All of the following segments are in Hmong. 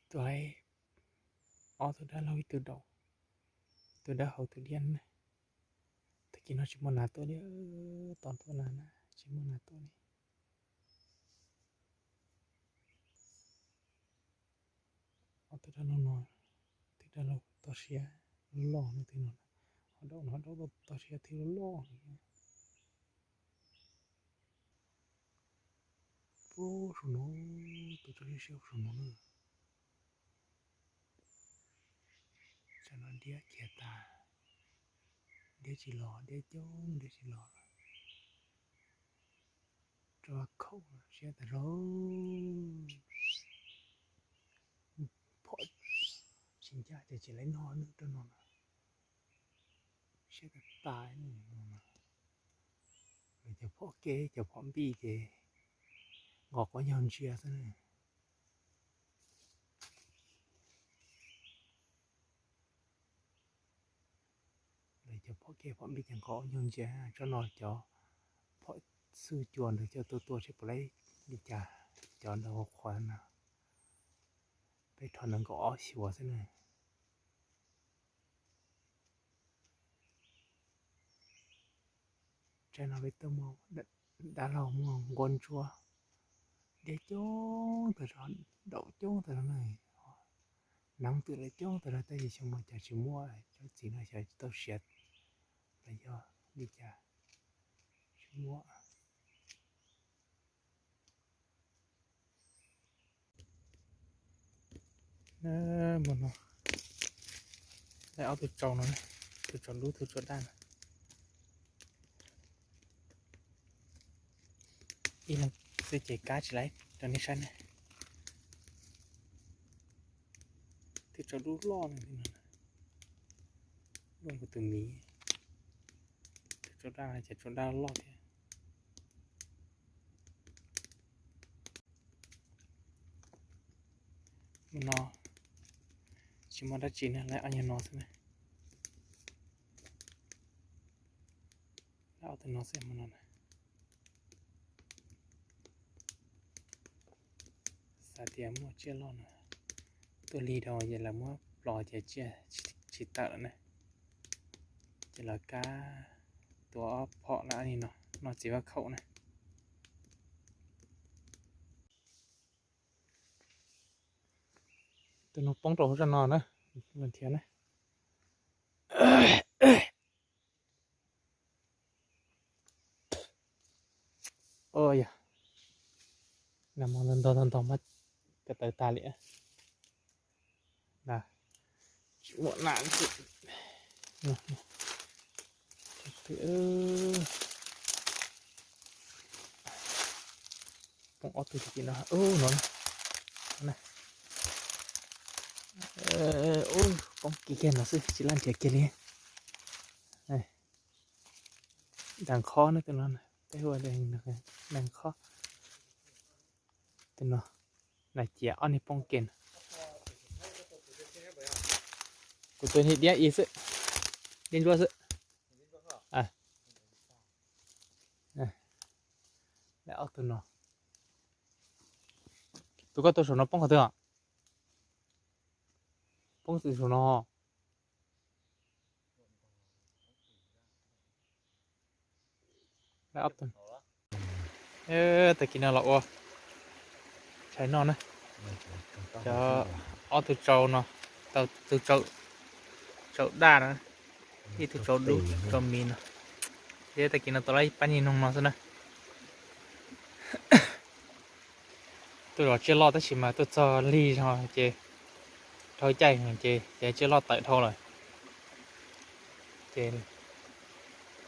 Tus hais ob tug dab laug ib tug daum, tus dawb hauv tus diab na. Tag kis no tsis muaj nas tuaj li, tos tuaj na, tsis muaj nas tuaj li. Ob tug dab laug no, tug dab laug toj siab loj no, tug no, ho daum no, daum toj siab thiab loj no. Ub, saum no, tus toj siab saum no na. Tam no diab kiag tas, diab tsis los, diab coob diab tsis los. Rov khaum siab tas zog. Phom tsis ncaj ces tsis lawv noj nws rau no na. Siab tas tas no. Lawv cov phom kej cov phom npij ces nqos quav nyuag ntsia xwb na. Lawv cov phom kej phom npij ces nqos quav nyuag ntsia, tsob no cov phom xwj cua ntawd coj tuaj tua seb puas laib li cas, cov ntawd qhuav qhuav na. Peb rho ntawd nkaum ob xyuas xwb na. Tsaib no peb tuaj muaj dab laug muaj nquab ntsuab, diab coob tas zog, daum coob tas zog na. Neev twm lawm coob tas zog tab sis xyoo no cas tsis muaj, cov txiv no xyov tsis tau siav los yog li cas tsis muaj. Mus no, ob tug tsau no, tug tsau dub tug tsau daj no. Ib leeg xwb ces kab tsis laib rau nej saib ne. Tug tsau dub loj no, loj kuv tus miv. Tug tsau daj ces tsau daj loj thiab. Mus no tsis muaj dab tsi ne, laib ob nyuag no xwb ne. Laib ob tug no xwb mus no na. Xav tias muaj tsiaj loj no, tuaj lig dhau ces lawv muab plos ces tsiaj tsis tawm lawm na. Ces lawv kab tua ob phom lawm li no, noj txiv vaj khaum na. Tus no poob rau hauv zaj no na, los nrhiav na. Yog, nag hmo ntog ntog ntog mas ko taw tag li. Tsis muaj nas. Poob ob tug tim no, no, poob kiag kiag no xwb tsis laj nrhiav kiag li. Daag khob na, tus no peb hu ua daag khob. Tus no nas ciam ob niag poob ke na. Kuv tus niag diab ib xwb, diab ntsuab xwb. Ob tug no, tus koj tua saum no poob qhov twg os? Poob saum no. Tag kis no los ua tshais noj na. Cov ob tug tsau no, tau tus tsau daj na, ib tug tsau dub tsau miv no. Thiab tag kis no tau lawm ib pab niag noog no xwb na. Tuaj zov tsiaj loj tab sis mas tuaj txog lig zog ces dhau caij ces tsiaj loj tawm dhau lawm. Ces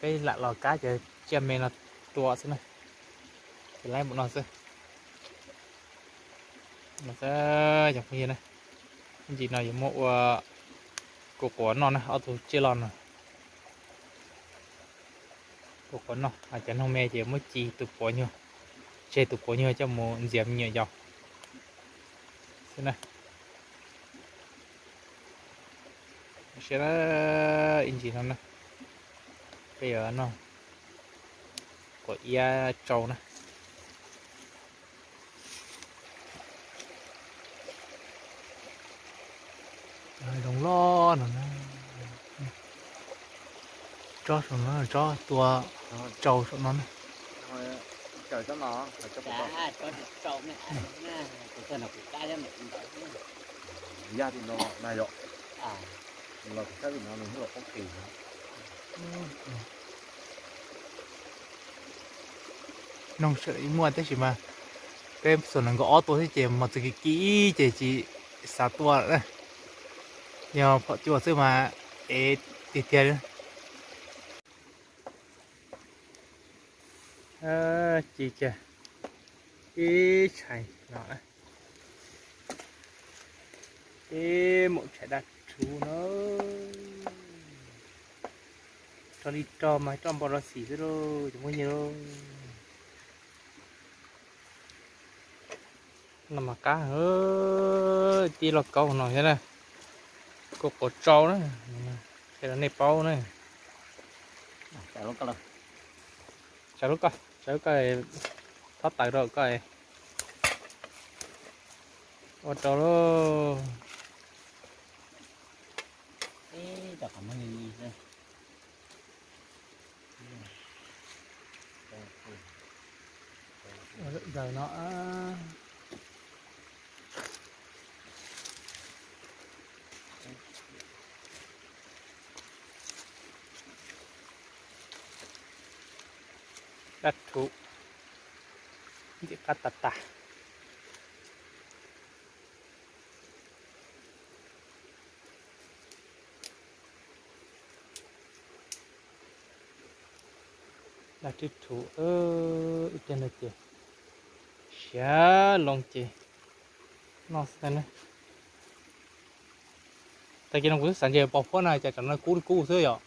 peb lam los kab cov tsiaj me no tua xwb na. Ces laib mus no xwb. Ib ntsis no yuav muab ua kuv quav noj na, ob tug tsiaj loj no. Kuv quav noj, cov noog me ces muab ci tus quav nyuag, tseg tus quav nyuag coj mus ntxias me nyuam yaus xwb na. Ib ntsis no na, peb yuav noj quav iab tsau na. Zoo loj no na. Tsob saum no, tsob tua tsau saum no na. Yog li no na yom, los sab vim no nws thiaj los qab qis. Noog sawv daws yeej muaj tab sis mas peb xuas nees nkaum ob tua xwb ces mos txwv kim kim ces tsis xav tua lawm na. Yog phom cua xwb mas ev tiag tiag li. Ci kiag ib tshais no, ib maum tshais daj rhuv no. Rog li rog mas roj npau rau xim xwb lauj, cov phooj ywg lauj. No mas qab, tib lauj kaub no thiab na, kuj quav tsau na, qhia rau nej paub na. Tsaws lub ko, tsaws lub ko, thaub taws rau koj. Ua rau lauj. Ua lawm zaws no. Dab rhuv ntxim qab tas tas. Dab rhuv, ib teg no ces siav loo ces noj xwb na. Tag kis no kuv twb xav ntshe pos huab na cas tsam no kub kub xwb yom.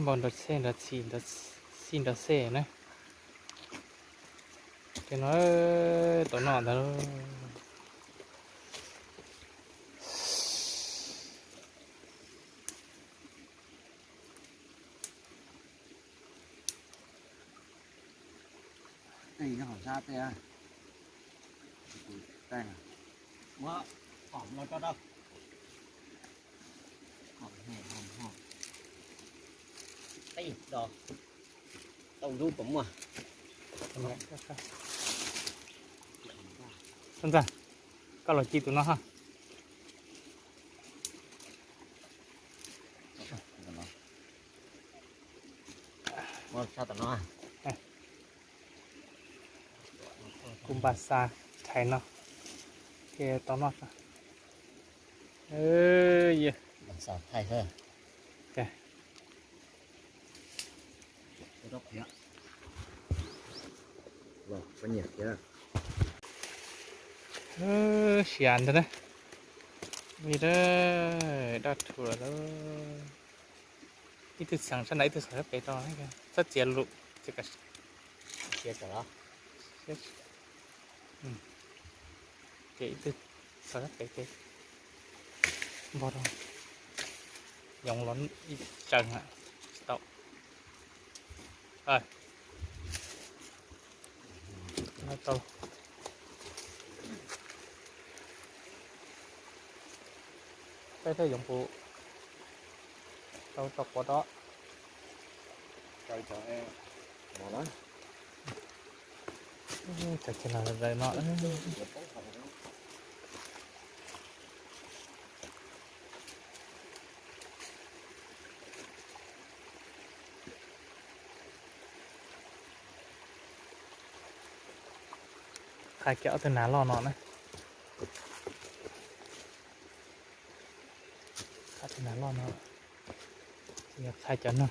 Npau nrov xej nrov xij nrov xej na. Ces no tau noj ntawd. Ntxawg, koj los ci tus no ha. Kuv npaj xa thaij no, ces tau noj. Siav ntag na. Li dab rhuv lawm. Ib tug xeem sab nrad ib tug xeem sab pem rau, txhob txiav lus. Ces ib tug xeem sab pem ces npog rau, yoov los ib tsaws tsis tau. Peb thiaj yoov puv rau tso quav rov. Cov ces los zaws no. Qha kiag ob tug nas loj no na. Qha tug nas loj no, yog qha cov no.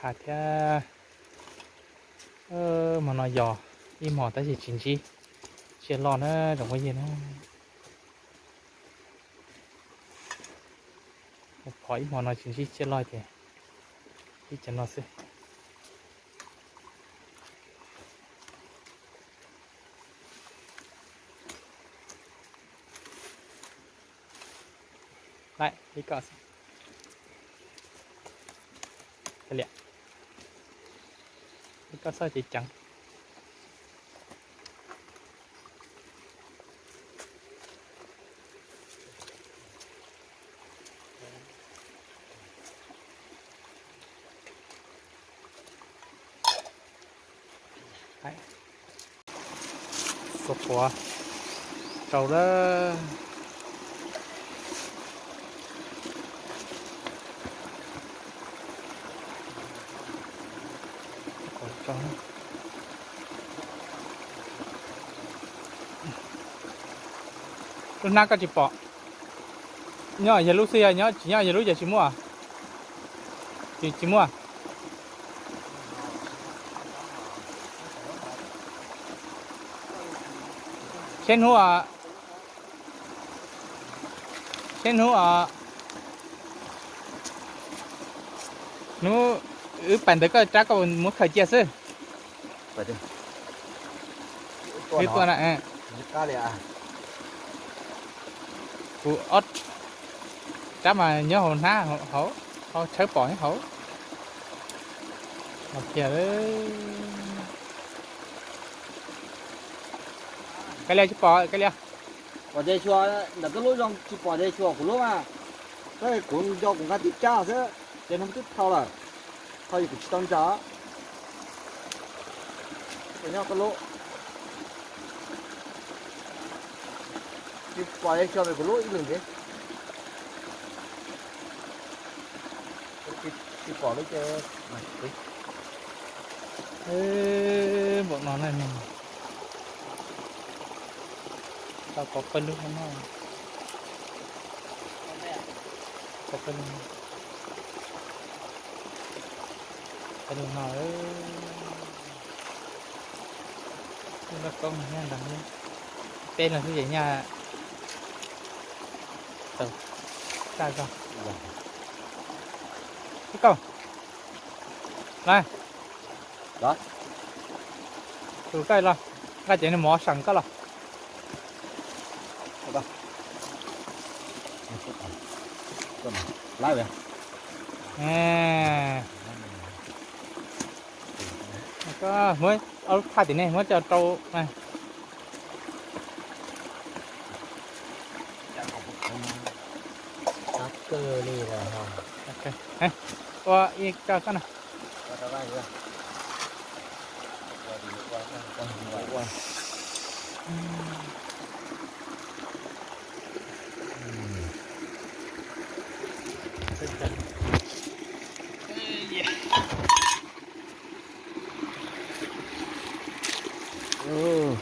Qha thiab. Hmo no yog ib hmos tab sis tsis ntsib tsiaj loj na tsoom phooj ywg na. Phom ib hmo no tsis ntsib tsiaj loj ces ib cov no xwb. Laim li ko xwb. Kav liam, li ko xwb ces ceev. Kuv quav rau lawm. Lub hnab koj tsis pom, nyob yog lub xwb, yog nyob tsis nyob yog lub ces tsis muaj. Tsis, tsis muaj. Seb hnub, seb hnub, hnub wb pais ntawd koj rab koj muab khaws cia xwb. Wb tuaj no, kuv ob rab mas nyob hauv hnab hauv, hauv tshawb pom hauv. Los kiag, Kab Lia tsis pom, Kab Lia. Pom ces xyuas ntawm koj lub zoo, tsis pom ces xyuas kuv lub mas. Tab kuv nco kuv nqa tib rab xwb ces nws twb thau lawm. Thau yus kuv tsis tau ntsa. Nyob koj lub. Tsis pom ces xyuas kuv lub ib leeg ntxiv. Tsis pom lub ces npaum no na. Tau pov pawg lug no. Pov pawg lug, pawg lug no. Lub loj koob no thiab ntag, peb leeg xwb ces nyaj tau tag zog. Ib kauj, los, tus koj los, nqa cov niag mov seem koj los. Koj muab ob lub thaj tim ne muab coj rau. Ua ib co koj na.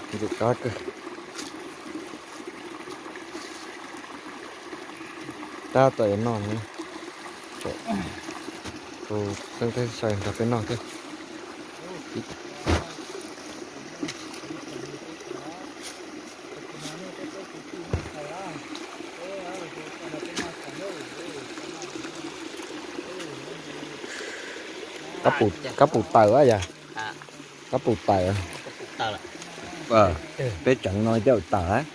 Ntxim qab kawg. Tab tom yuav noj ne. Tus xeeb teb sai nrog peb noj thiab. Kab pum taws yog, kab pum taws. Peb tseev no coj taws lawm.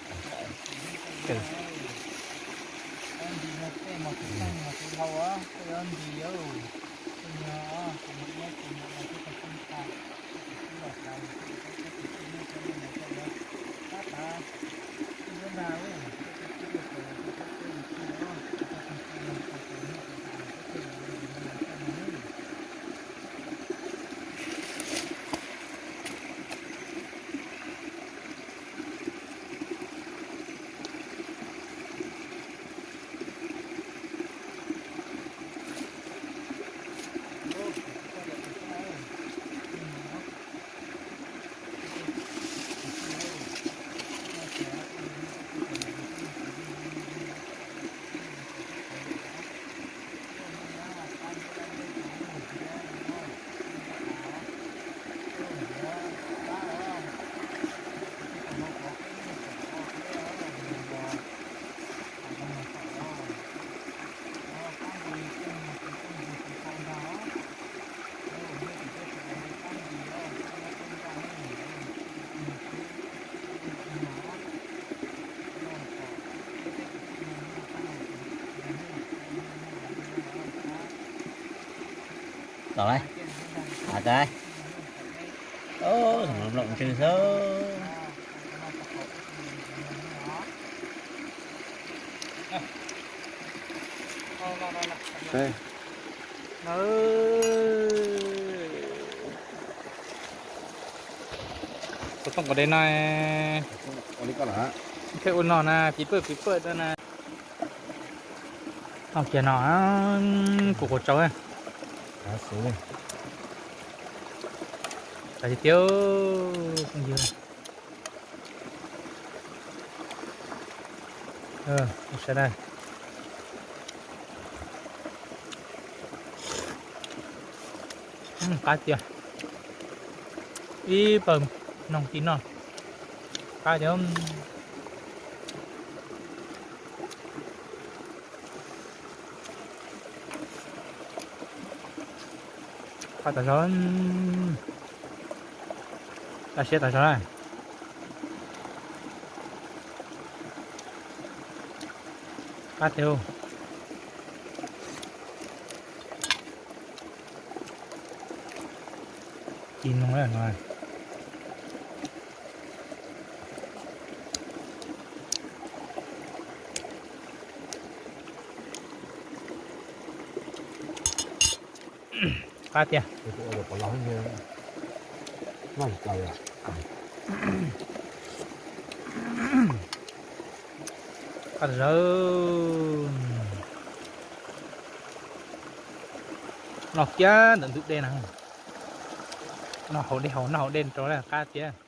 Tom lauj, a tas, o, nplooj ntswg xwb. Xov tooj kom de no, thiaj ua no na, pib pawj pib pawj no na. Tau kiag no, kuv quav tsaus. Tag tiag tiag, phooj ywg. Sawv daws, qab tiag, ib pawg noog tib no, qab tiag. Qab tas zog, qab siab tas zog na. Qab tiag. Ci noog no. Qab tiag. Qab zawv. Noj kiag ntawm ntug dej na. Noj haus dej haus, noj haus dej rau qab tiag.